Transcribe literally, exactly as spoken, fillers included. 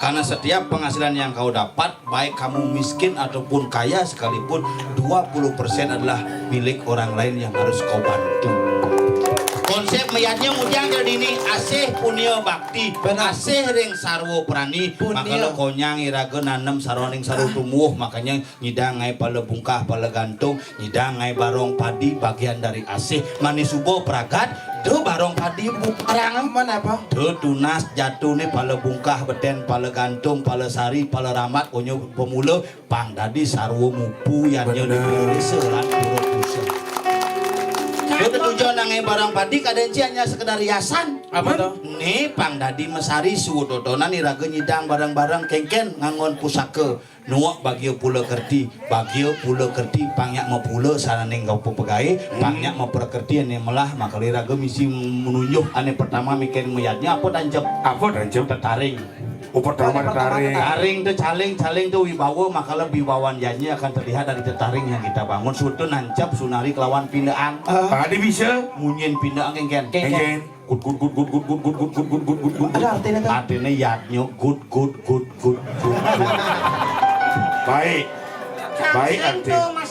Karena setiap penghasilan yang kau dapat, baik kamu miskin ataupun kaya sekalipun, dua puluh persen adalah milik orang lain yang harus kau bantu. Konsep mayadnya mujang jadi ini, asih punya bakti, asih ring sarwa prani, maka lo konyang iraga nanem sarwa ning sarwa tumbuh, makanya nyidang ngaé pala bungkah, pala gantung, nyidang ngaé barong padi, bagian dari asih. Mani suba pragat, tu barong padi bukarang. Mana apa? Tu tunas jatuh ni pala bungkah, betén pala gantung, pala sari, pala rambat, onyo pemula, pang dadi sarwa mupu, yadnya di desa lan pura pusat. Tu tujuan ngaé barong padi, kadén ci hanya sekedar hiasan. Apa tu? Ni pang dadi mesari sudodonan iraga nyidang bareng-bareng kéngkén ngangon pusaka. Nuak bagia pula kerti, bagia pula kerti, pang nyak mapula sananing gau pepegawai, pang nyak maprakerti ané melah, maka iraga misi menunjuk ané pertama mikin mayadnya apa tancep? Apa tancep? Tetaring. Oh, pertama tetaring. Tetaring tu caling, caling tu wibawa, maka lebih wibawan janji akan terlihat dari tetaring yang kita bangun. Suatu nancep sunari kelawan pindaan. Ah, dia bisa. Munyin pindaan kéngkén. Kéngkén. Gud, gud, gud, gud, gud, gud, gud, gud, gud, gud, gud, gud. Ada artinya kan? Artinya yadnya gud, gud, gud, gud, gud, gud. Baik. Baik, artinya.